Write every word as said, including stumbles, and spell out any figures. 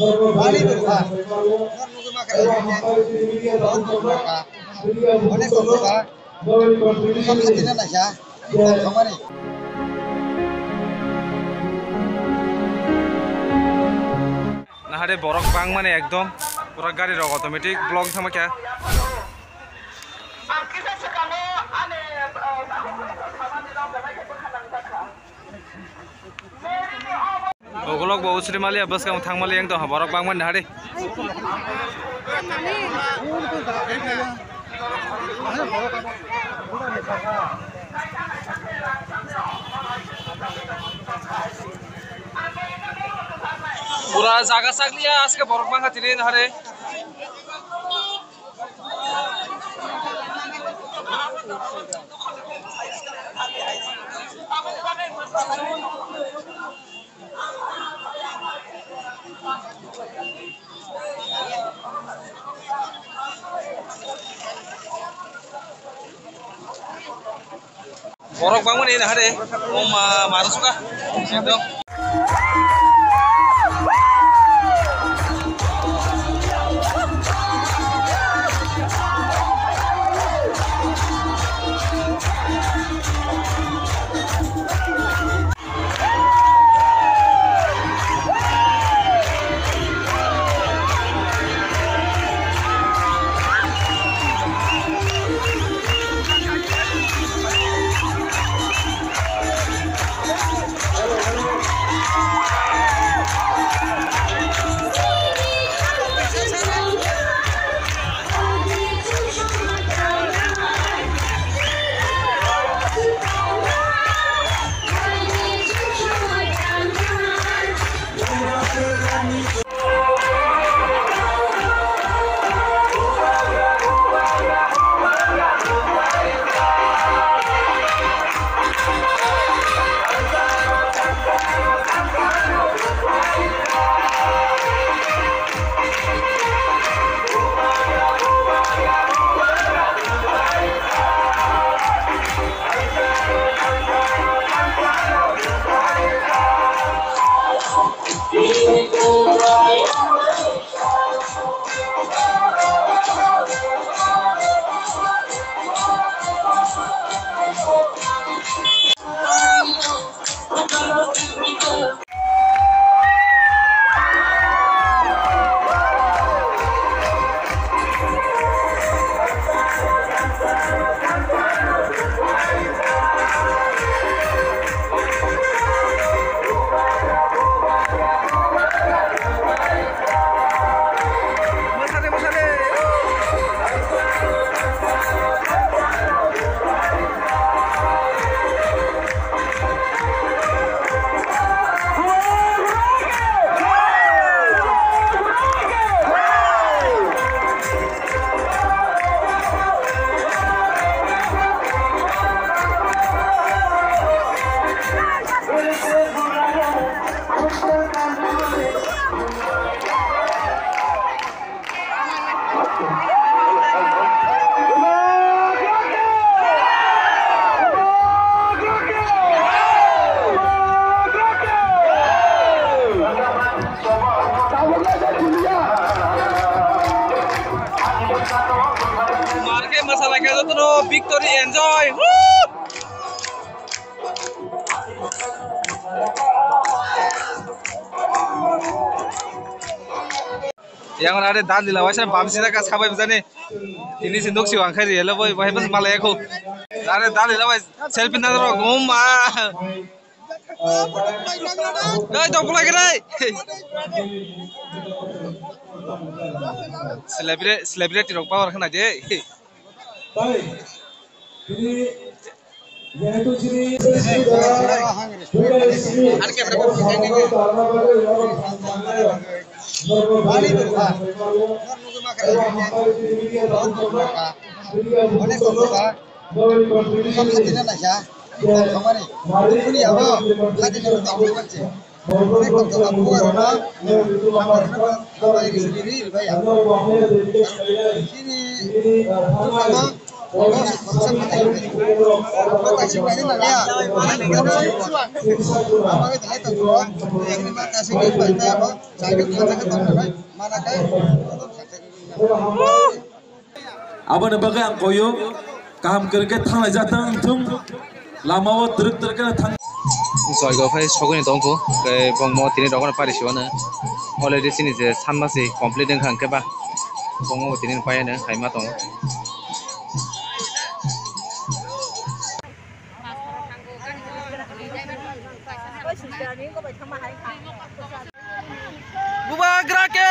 Bani berkha. Nor nugwi ma kha. Bani berkha. Onek berkha. Samsung tine naikha. Tong thangmani. Nahare borok bangmani ekdom. Pura gari rok automatic block thangma kha. Ang kisa swkango ani, uh, Ugulok bo usri mali ya bwskang thang mali yang tong borok bangmani hari. Pura jaga sakliya aske borok bangkha tini hari. Borok bangmani nahare, o ma, manusuka, ekdom. Marke masala khe jotono victory enjoy. Woo! Yang ada dalila waisa bamsi na kas khabai bujani. Ini sindok si wangkhai rielo boy, boy bas malai aku. Ada dalila wais selfie na ro gum ah. Dai dok pula krai. Celebrity, celebrity rok power khna de. Aboni bagwi ang koyo kaham kwrwngkhe thanglai jatang wngthung, lamao twrwk twrwk khe thang. Joigo phai sogwini tongkhu, tei bongmo tini rogno pari siwano already chini je sanma se complete wngkha hwnkhe ba bongmo tini paiano khaima tongo. Bubagra ke